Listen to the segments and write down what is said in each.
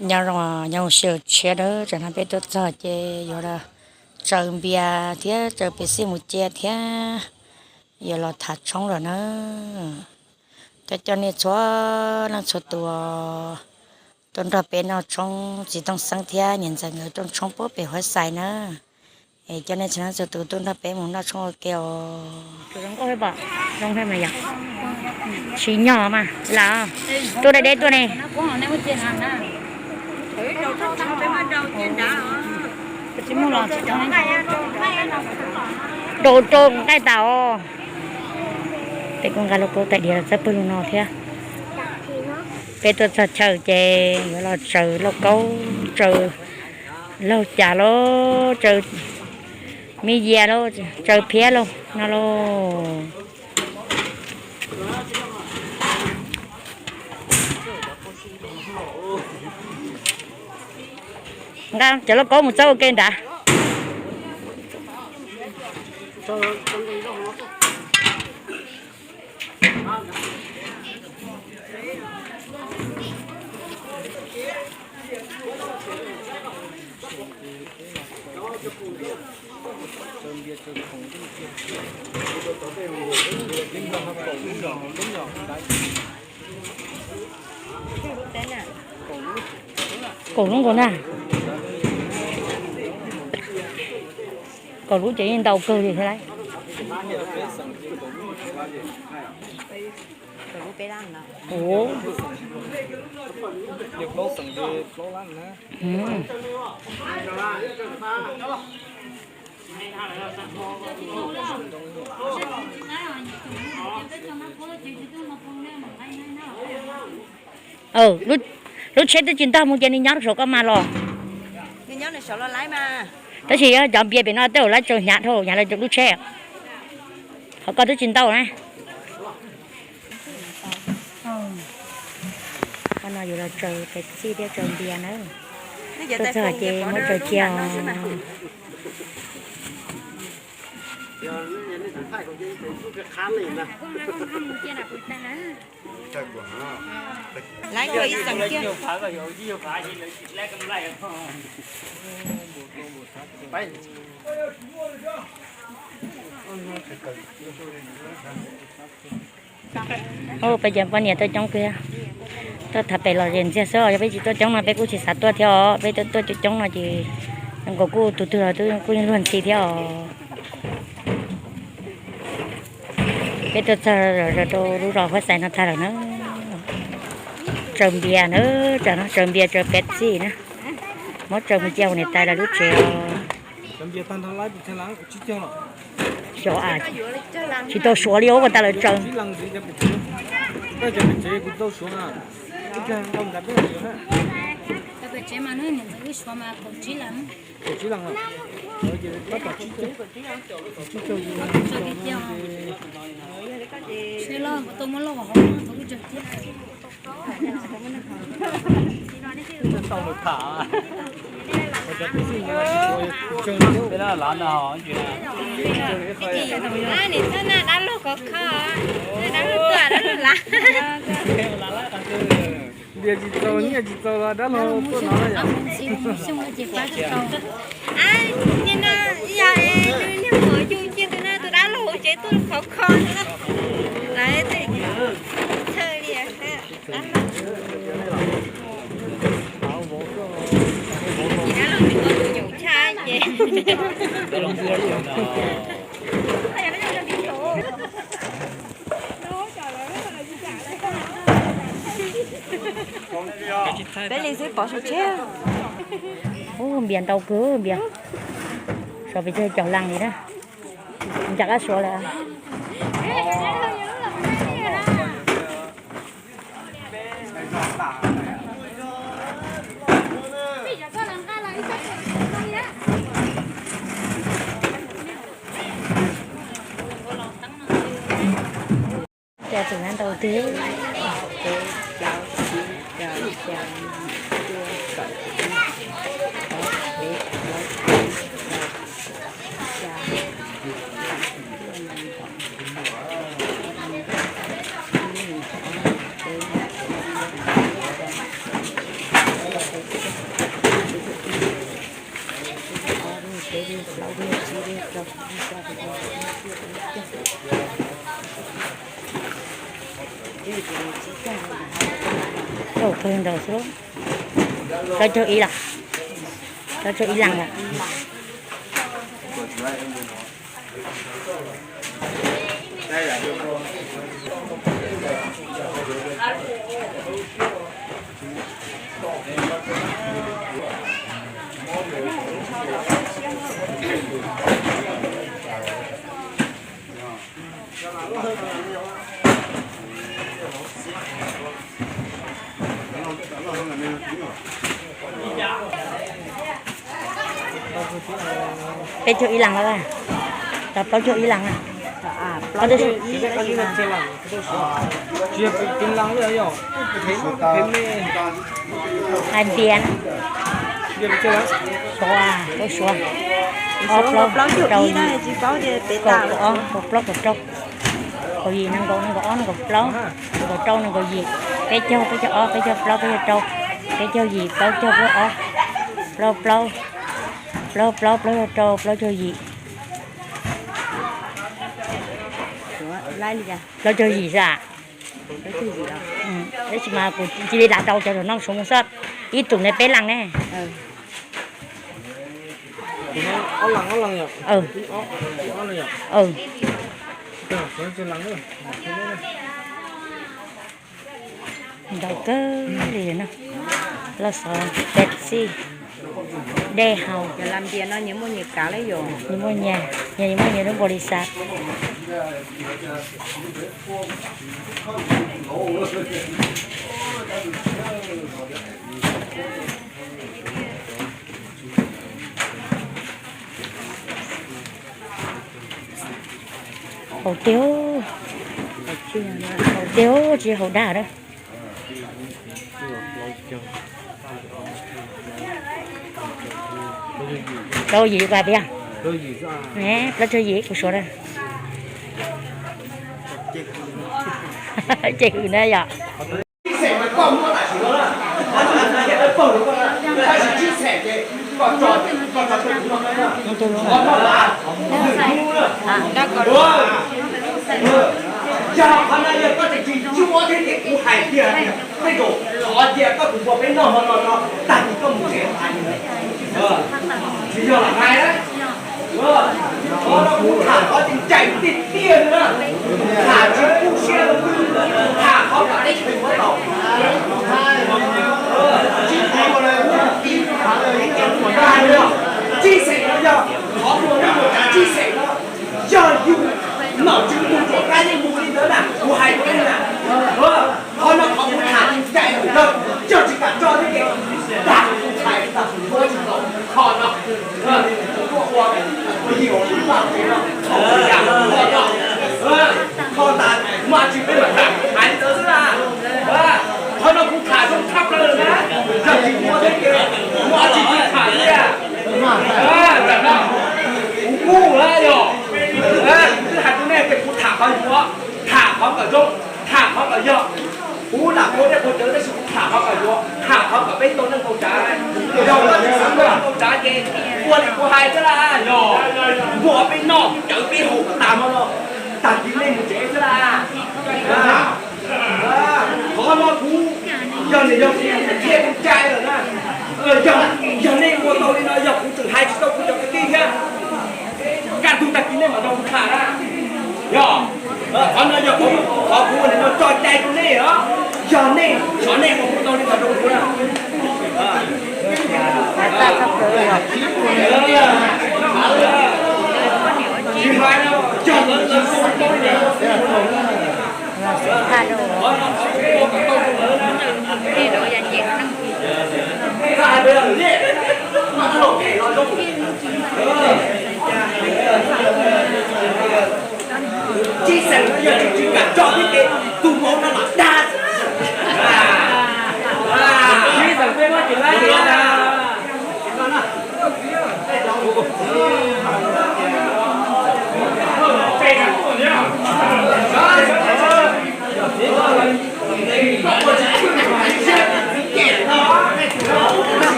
Nyob zoo, nyob zoo sawv daws tshiab na, tam no peb tuaj txog ces yuav los tsaws npias thiab tsaws pes xij mus cia thiab yuav los thav tshoob lawm na. Coj coj nej txhua leej txhua tus tuaj nrog peb noj tshoob, txiv Tooj Xeeb thiab niam ntxawm nkawd rooj tshoob puag pem Huab Xais na. Es coj nej txhua leej txhua tus tuaj nrog peb mus noj tshoob ua ke os. Tsis nyog mas los tuaj deb deb tuaj ne. Rau rau nqaij tas os. Peb kuj nqa lauj kaub tais diav los txawb pawg lug no thiab. Peb tuaj txog chaw ces yuav los tsaws lauj kaub, tsaws laug cas los tsaws me yias los tsaws phiab los no los. Nqa cov lauj kaub mus txawb ua ke nrad. Kaum lub nkaus na. Kaum lub ces yeej ntau kawg li thiab lauj. Lub tsheb twb tsis ntog mus ces nws nyob saum koj mas los. Tab sis cov npias pem no tej zaum lawv tsaws hnyav dhau hnyav lawv lub tsheb. Qhov koj twb tsis ntau na. Qhov no yus los tsaws pes xij thiab tsaws npias na. Tuaj txog ces muab tsaws cia os. Peb cov poj niam tuaj coob kawg, tuaj tham pem los ze ntxiag xwb os. Yog peb tsis tuaj coob no peb kuj tsis xav tuaj thiab os. Peb tuaj coob coob no ces nkaus kuj tus twg los kuj yeej luag ntxhi thiab os. Peb tuaj txog rau lub zos Huab Xais no tag lawm na. Tsaws npias na, tsaws npias tsaws pes xij na, muab tsaws mus cia hauv niam tais lawv lub tsev os. Xyov, tsis tau suav li os, ua tas lawv tsaws. Nim txog na dab laug khov kho, dab laug tuaj dab laug lav. Ntias tsis txaus nyiaj tsis txaus los dab laug tuaj no yom. Nim no yog niag muam yug kiag tus no tus dab laug tsev tuaj khov kho no. Lawv txhawj li dab laug. Ces dab laug tsis muaj tus nyaum tshaj ces. Peb li xwb pov saum tsheb. Ub, npias ntau kawg npias. Sov pes tsawg caum leej li na. Nca qab suav lawm. Cas tseem ntau tiag. Ntau kawg ntawd xwb. Plaub caug ib lawm. Plaub caug ib leeg lawm. Peb caug ib leeg lawm, tau plaub caug ib leeg na. Hais tias, Suav, Suav, ob plaub rau yim, kaum ob kaum plaub kaum rau, kaum yim nees nkaum nees nkaum ob nees nkaum plaub, nees nkaum rau nees nkaum yim, peb caug peb caug ob peb caug plaub peb caug rau, peb caug yim plaub caug plaub ob, plaub plaub, plaub plaub plaub caug rau plaub caug yim. Plaub caug yim xwb a. Tab sis mas kuv cia li lam rau cov no suav mus xwb, ib tug ne peb leeg ne. Ntau kawg li no, los xov Pepsi, dej haus, nyias muaj nyias, nyias muaj nyias lub npaus lis xav. Haus tiag, haus tiag tsis haus dag a. Plaub yim vas tias, plaub caug yim kuv suav na. Ces hwm na yom. Yog qhov no yog koj tsis tsis cuab thiab ces kuv hais tias tej zaum qhov tias koj tus npua peb noj hmo no no tag kis koj mus tsev hais li ntawd. Tsis yog lam hais na. Qhov no kuv tham qhov tseeb tiag tiag na, tham tsis kub siab, tham qhov kom teb chaws muab tau. Tsis xeem no yog qhov muaj tsis xeem no yog yus nom tswv tus ruam kab yeej mus li ntawd na, kuv hais rau nej na. Qhov no qhov kuv tham tseeb tiag tiag, yog tsis kam tso thiab ces dag kuv hais tag kuv muab tsis tau qhov no. Koj ua, ua yim ua lwm laj tsev no, thaum ua yam ua no, koj tas mas tsis peb mam tham hais li ntawd xwb na. Qhov no kuv tham zoo tshaj plaws lawm na, yog tsis muaj thiab ces muaj tsis tsis tham thiab. Tam no kuv kub lawm yog, twb hais rau nej tias kuv tham qhov yuav, tham qhov kom zoo, tham qhov kom yog. Kuv lam ua dej ua cawv tab sis kuv tham qhov kom yuav, tham qhov kom peb tau neej tau tsav. Yog koj tsis xav neej tau tsav ces ua li kuv hais xwb las, yog npua peb noj, cawv peb haus kom tas hmo no, tag kis nej mus tsev xwb las. Qhov no kuv yog niam yog txiv kuv qhia kuv cai lawm na. Yog, yog nej ua tau li no yog kuv tseem hais tsis tau kuv cov kwv tij thiab. Kaj ntug tag kis nej mam nrog kuv tham na. Yog, qhov no yog kuv, qhov kuv ua li no tso cai rau nej os. Yog nej, xyov nej ua tau li no rau kuv na. Tsis hais no, yog lawv tsis ua tau li no. Tsis xeem no yog tsis kam tso thiab ces tus hmoob no los dag.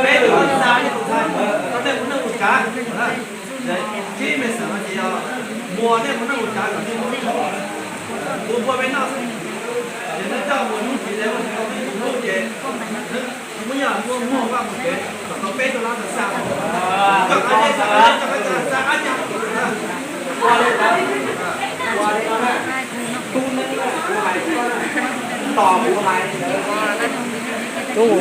Peb tug ntxhais, nej ua neej ua tsav, tsib me xeem no ces yog muag nej ua neej ua tsav kom nej muaj ib tug ua peb noj xwb. Ces nej coj mus hnub txiv dev ua tsis tau peb tus hlub ces muab yog muab muag vaj muag tsev kom tau peb tug lab ntawd xa. Koj qab zej xa qab zej, koj qab zej xa qab zej. Ua li ntawd, ua li no na, tub neeb na, kuv hais, tos kuv hais. Tub,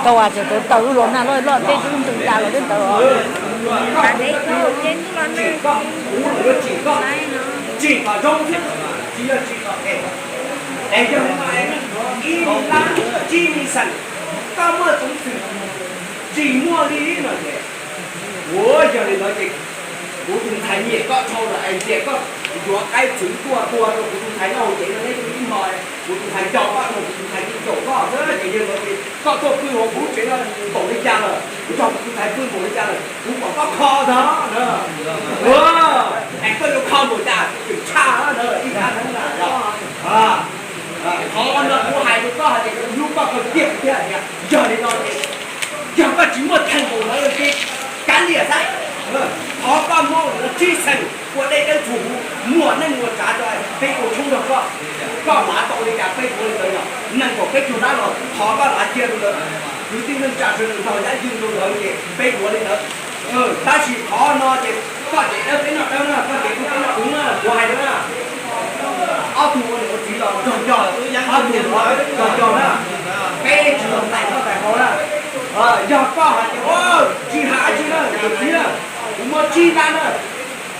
tau as, tseem tawm lub los nag loj loj tej tub ntws tas los tej ntawd os. Tsim koj, kuv yuav tsim koj, tsim kom zoo thiab, tsis yog tsim kom phem. Es yog li no, ib lab tsib mi xeem, koj muaj txoov txwm tsis muaj li no ces, ua yog li ntawd ces kuv tus ntxhais nyiam koj dhau lawm es ntias koj yuav qaib txwv tuaj tua rau kuv tus ntxhais nyob hauv tsev no neb ib hmo, kuv tus ntxhais nco koj dhau, kuv tus ntxhais yeej caum koj xwb ces yog li ntawd ces koj tuaj pw hauv kuv lub tsev no npaum li cas lawm, nrog kuv tus ntxhais pw npaum li cas lawm, kuv pom koj kho ntag na. Es koj yuav kho npaum cas tseem tshaj na ib thaj neeb na yog. Qhov no kuv hais rau koj hais tias kuv hlub koj kawg kiag kuv thiaj hais tias yog li no ces yog koj tsis muaj theej npaum ntawd ces kav liam xwb. Thov koj muab tsib xeem ua dej dawb txhuv huv, muag neej muag tsav rau peb ua tshoob nrog koj. Koj lav tau li cas peb ua li ntawd yog nees nkaum peb caug lab los thov koj lav cia rau lawv. Kwv tij neej tsa sawv daws nrog yab ywg rau lawv ces peb ua li ntawd. Tab sis qhov no ces koj ces dawb peb noj dawb na, koj ces dub peb noj dub na, kuv hais rau na. Ob tug ua niam ua txiv los nrog nco, ob tug ua nrog nco na. Peb tsis los ntaim koj ntaim hauv na. Yog koj hais tias tsis hais dab tsi na, niam txiv na, kuv muab tsib lab na,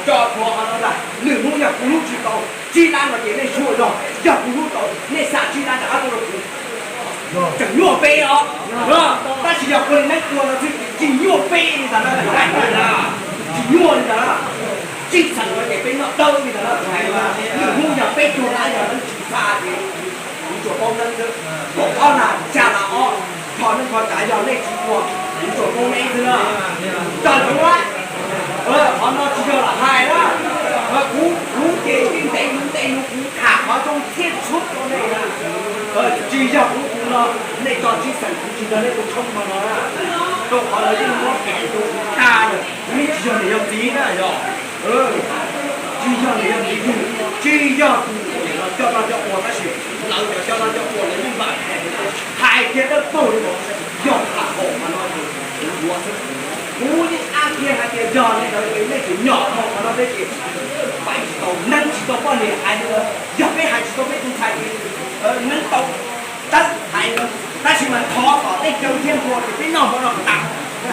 tso plhuav qhov no ntag, lwm hnub yog kuv hlub tsis tau tsib lab no ces nej sub zog, yog kuv hlub tau nej xa tsib lab rov qab tuaj rau kuv. Tseem nyuaj peb os, tab sis yog ua li neeb ua no xwb tsis nyuaj peb li ntag na, tsis nyuaj li ntag na. Tsib xeem no ces peb noj dawb li ntag na, lwm hnub yog peb caug lab yog neeb tsis xa ces kuv tsuas paub neeb xwb, kaum ob na xya na ob, kho neeb kho tsav yog nej tsis ua, kuv tsuas paub neb xwb na. Tag zoo na. Qhov no tsis yog lam hais na, kuv kuv ces yeej ntev lus ntev lus kuv tham qhov zoo thiaj tshub rau nej na. Tsis yog kuv tus no, nej tso tsib xeem kuv tsis nrog nej ua tshoob no no na. Rau qhov lawv yeej muab kev rau kuv tag lawm, kuv yeej tsis yog niam yog txiv na yog. Tsis yog niam yog txiv yug, tsis yog tus niam los coj noj coj ua tab sis lawv cov coj noj coj ua lawv yeej vam hais tias dawb paug li ntawd, yog tham haum mas no kuv yuav xwb. Kuv yeej ab kiag hais tias yog li ntawd ces nej tseem nyom dhau qhov no peb ces pais tsis tau, neeb tsis tau poj niam hais li ntawd, yog peb hais tsis tau peb tus ntxhais ces neeb tau tawb hais li ntawd, tab sis mas thov kom nej caw thiab npua ces peb noj hmo no kom tas.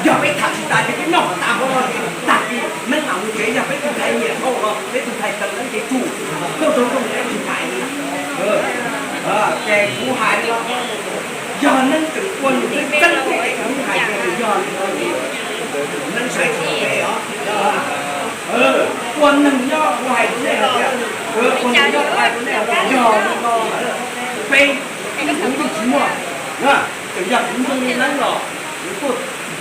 Yog peb tham tsis tas ces peb noj kom tas hmo no ces tag kis neeb mam mus tsev, yog peb tus ntxhais nyiam dhau los peb tus ntxhais teev neeb ces tsum, koj zoo zoo peb tsis hais li. Ces kuv hais li no, yog neeb tseem ua nws tseeb tseeb thiab es kuv hais tias yog li no ces neeb saib tsis taus peb os. Ua neeg nyob kuv hais rau nej hais tias, ua neeg nyob kuv hais rau nej hais tias yog li no peb, kuv yeej tsis muaj, tseem yog kuv zoo li neeb los kuv tuaj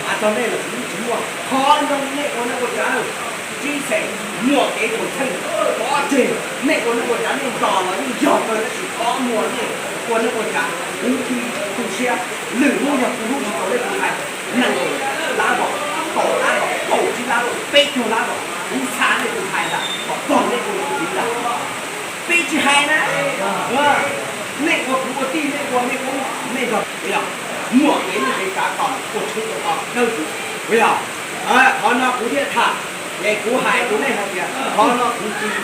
hais txog nej los kuv yeej tsis muaj. Qhov zoo nej ua neej ua tsav, tsib xeem muaj kev txhaum txheej pov tseg, nej ua neej ua tsav nej ntos los yeej yog kawg tab sis qhov muag nej ua neej ua tsav kuv cia tu siab, lwm hnub yog kuv hlub tsis tau nej kuv hais nees nkaum lab los, kaum lab los, kaum tsib lab los, peb caug lab los, kuv xa nej tus ntxhais ntag kom pog nej tus txiv ntag. Peb tsis hais na, nej ua kwv ua tij nej ua nej ub nej nrog, muaj kev neej kev tsav kom ua tshoob ua kos dawb huv. Yog qhov no kuv thiaj tham, es kuv hais rau nej hais tias qhov no kuv tsis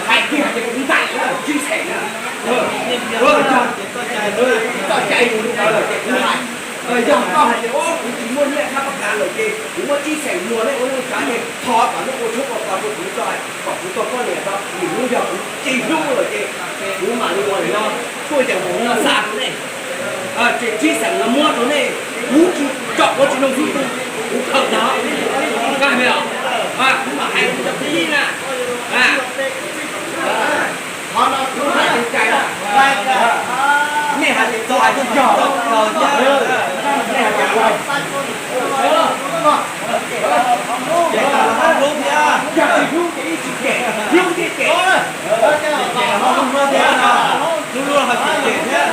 hais kiag hais tias kuv ntaim na, tsib xeem na, yog txoj cai mus li ntawd lawm ces kuv hais. Yog koj hais tias kuv tsis muaj nyiaj txhab pab kav lawm ces kuv muab tsib xeem muag nej ua neej ua tsav ces thov kom nej ua tshoob ua kos rau kuv tso, kom kuv tau poj niam tso, lwm hnub yog kuv tsis hlub lawm ces kuv mam li ua li no, tuaj yeem mus no xa rau nej. Ces tsib xeem no muab rau nej, kuv tsis tso quav tsis noog xub tu, kuv khaws ntag. Koj hais me os, kuv mam hais rau cov kwv tij na. Qhov no kuv hais li cas na, nej hais tias txog hais tsis yog, nej hais tias yog tsis hlub ces ib tsis cem, hlub thiaj cem. Hlub luag ho tsis cem thiab.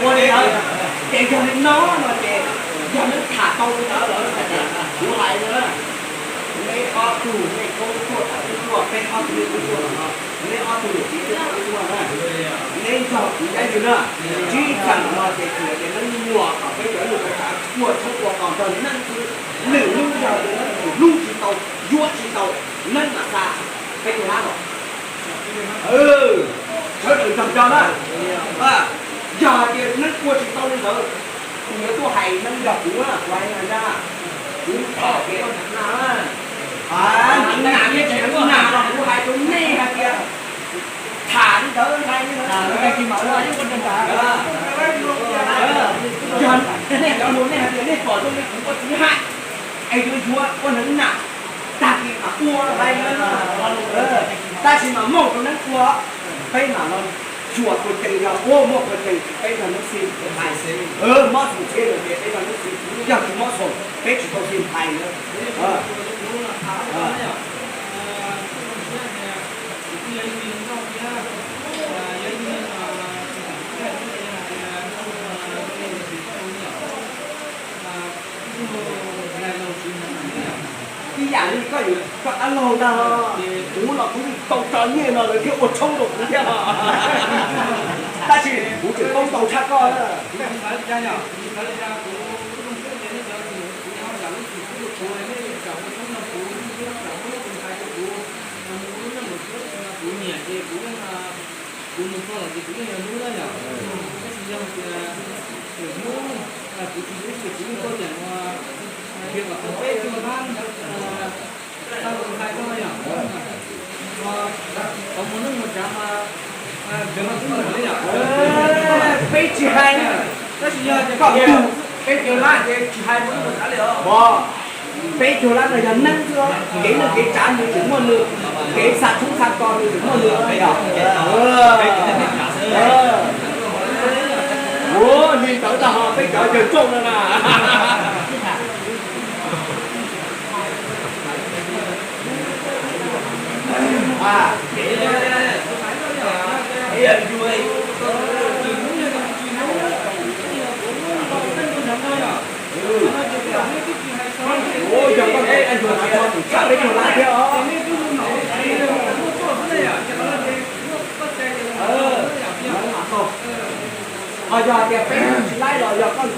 Ua li ntawd, ces yog li no no ces yog neb tham tau li ntawd lawm no ces kuv hais no na, neb ob tug nej koob tuaj tawm tuaj, peb ob tug nej koob tuaj no, neb ob tug niam txiv tuaj tawm tuaj na, neb nrog kuv yab yws na, tib txheej no ces tsuas tias neb muaj kom peb cov lus peb tsav kuaj tshoob ua qos nrog neeb xwb, lwm hnub yog tias neb mus hlub tsis tau, yuav tsis tau, neeb mas xa peb tug lab los. Sawv daws nrog nco na. Yog hais tias neeb ua tsis tau li ntawd, kuv yuav tuaj hais neeb nrog kuv na, kuv hais na, kuv thov tias na, neeb na, neeb na los kuv hais rau nej hais tias tham li ntawd ntag. Yog nej cov lus nej hais tias nej pom zoo li kuv ua txiv hais, es yuav yuav ua neeb na, tag kis mam ua hais na. Tab sis mas muaj rau neeb ua, peb mam los xyuas tus ceem, yog ua muaj tus ceem peb nrog neeb xij hais, mob xoom txhiab lawm ces peb nrog neeb xij, yog tsis mob xoom peb tsis tau xij hais na. Ib yam li koj yuav koj dab laug ntag, kuv los kuv tau tso nyiaj no lawv thiaj ua tshoob rau kuv thiab, tab sis kuv tseem poob ntau tshaj koj. Kuv mus txog lawm ces kuv yeej yuav hlub na yom. Tab sis yog hais tias lwm hnub kuv tsis hlub ces kuv yeej tuaj tias no, tias kom tau peb cuaj lab, xa tus ntxhais tuaj yom. Tau muaj neej muaj tsav mas nkawd mas twb mus li yom. Peb tsis hais na, tab sis yog tias koj tus peb cuaj lab ces tsis hais muaj neej muaj tsav li os. Peb cuaj lab no yog neeb xwb, kev neej kev tsav nws tseem muaj nws, kev xa tshoob xa kos nws tseem muaj nws. Ua li ntawd tag ho peb cov yawg rooj no na. Ua yog koj teb yuav tsis tso tus tshaj peb cuaj lab thiab os. Ho yog hais tias peb tsis laib los yog koj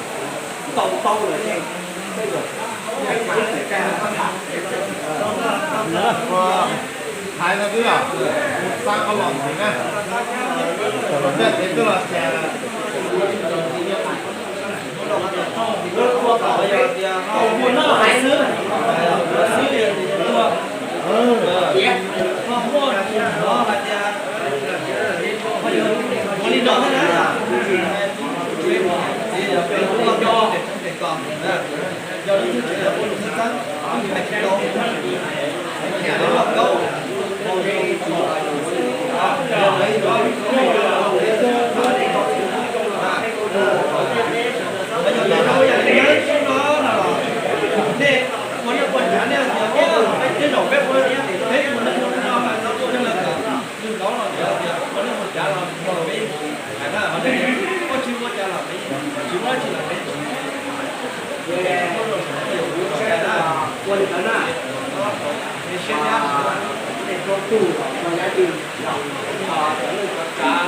ntaus tau lawm ces peb yuav hais no twb yog mus xa koj los ntxiv na, los tej peb twb los xyas lawm. Ua li ntawd na, nej tub tug, cov yab yws, cov neej cov tsav,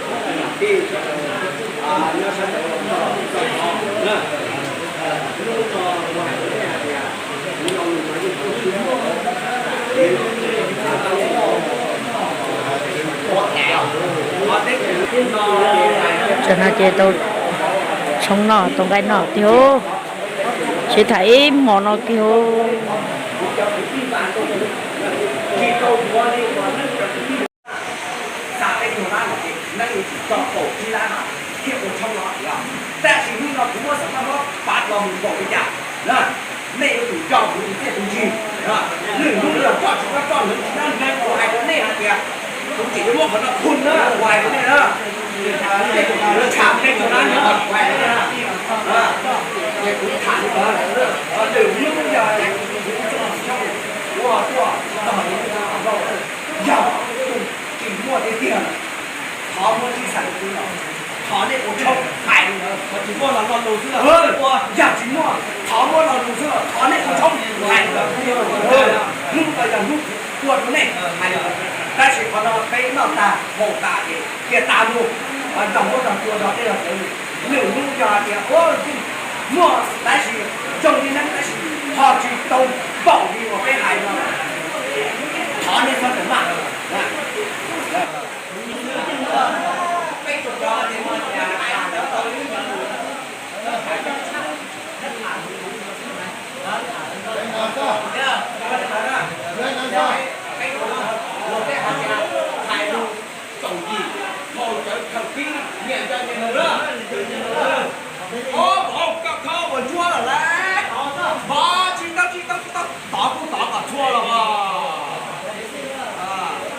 cov kwv cov tij, nyob sab nraud los txog txog no na, hnub no kuv hais rau nej hais tias kuv lo lus no yeej tsis muaj, Tsam no ces tau tshoob noj tau nqaij noj tiag, tsis tham ib hmos no kiag. Xa peb caug lab no ces neeb yuav tsum tso kaum tsib lab no thiaj ua tshoob no yog. Tab sis hnub no kuv muab xam phaj muab pav los mus npaum li cas na, nej yuav tsum nco kuv tus txiaj tus ntsig. Lwm hnub yog koj tsis txhob coj neeg tsis dab neeg, kuv hais rau nej hais tias Ces yuav muab qhov no phun na, uas nej na, nej tus tshaj nej tus na, nej mus uas nej na, ces kuv tham li ntawd, lwm hnub yog kuv tsis tshoob, kuv tuaj tog li no, yog tus tsis muaj tiag tiag, thov muab tib xeem kuv los, thov nej ua tshoob hais li ntawd, tsis muaj los lo lus xwb, yog tsis muaj thov muab lo lus xwb, thov nej ua tshoob hais li ntawd, hnub no yog hnub tua rau nej hais li ntawd. Tab sis qhov no peb noj tag haus tas ces cia tas mus, nrog muab nrog tua nrog dej nrog cawv mus. Lwm hnub yog hais tias ua muaj tab sis zoo li neeb tab sis ho tsis tau npaum li uas peb hais no, thov nej txhob tus maj. Txaus yim, haus cawv khaws pib, nyias nco nyias lus lawm. Ob hau koj kho uas ntsuab lawm lauj. Hov tsis tau tsis tau tsis tau, tov kuj tov kom txhua los mas.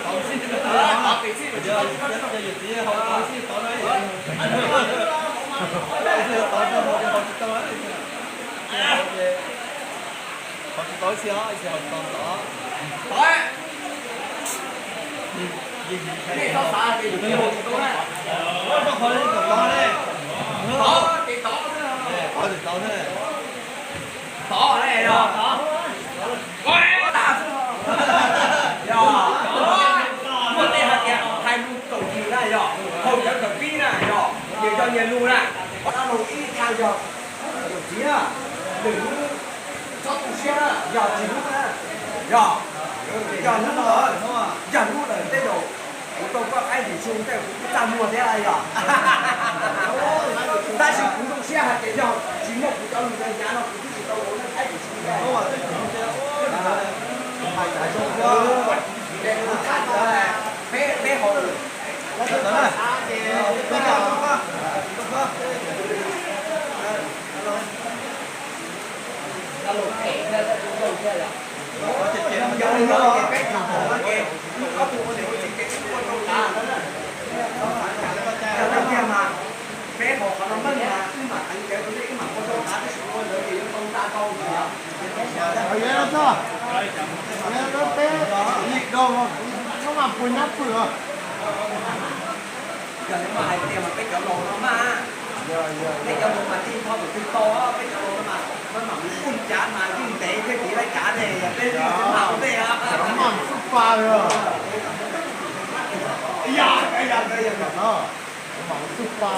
Tov pem xij mas tsis tau tsis tau tsis tau. Tov tsis tau ib txhia, ib txhia tov tov. Tov. Nej txhob xav tias yus tsis haus tsis tau na. Tov ces tov xwb. Tov ces tov xwb. Tov ne, yog tov. Tov tas xwb. Yog muaj tej hais tias hais lus txaus yim na, yog haus cawv khaws pib na, yog nyias nco nyias lus na. Ob lus ib thaj yog, yog txiv, lwm hnub txhob tu siab na, yog tsis hnub na, yog, yog hnub lawm, yog hnub lawm tej zaum kuv tau koj qaib tim su tej kuv twb txaj muag thiab yog. Tab sis kuv zoo siab hais tias yog tsis muaj kuv cov lus ntawd yav no kuv twb tsis tau ua nej qaib tim su. Peb, peb haus Peb haus qhov no meej mas wb mam teev cawv rau nej, wb mam ua rau tav, tab sis ua ntawd ces yuav tau nta tau. Yog li no mas peb, peb, yog li mas hais tias mas peb cov laus no mas, peb cov laus mas tij nqho tus twg tau, peb cov laus no mas, mas mam mus pum cav mas yeej ntev thiaj tiv laib cav ne, yog peb yeej tsis mam ua ntej. Mam xub pa, yog, yog, yog, mam xub pa.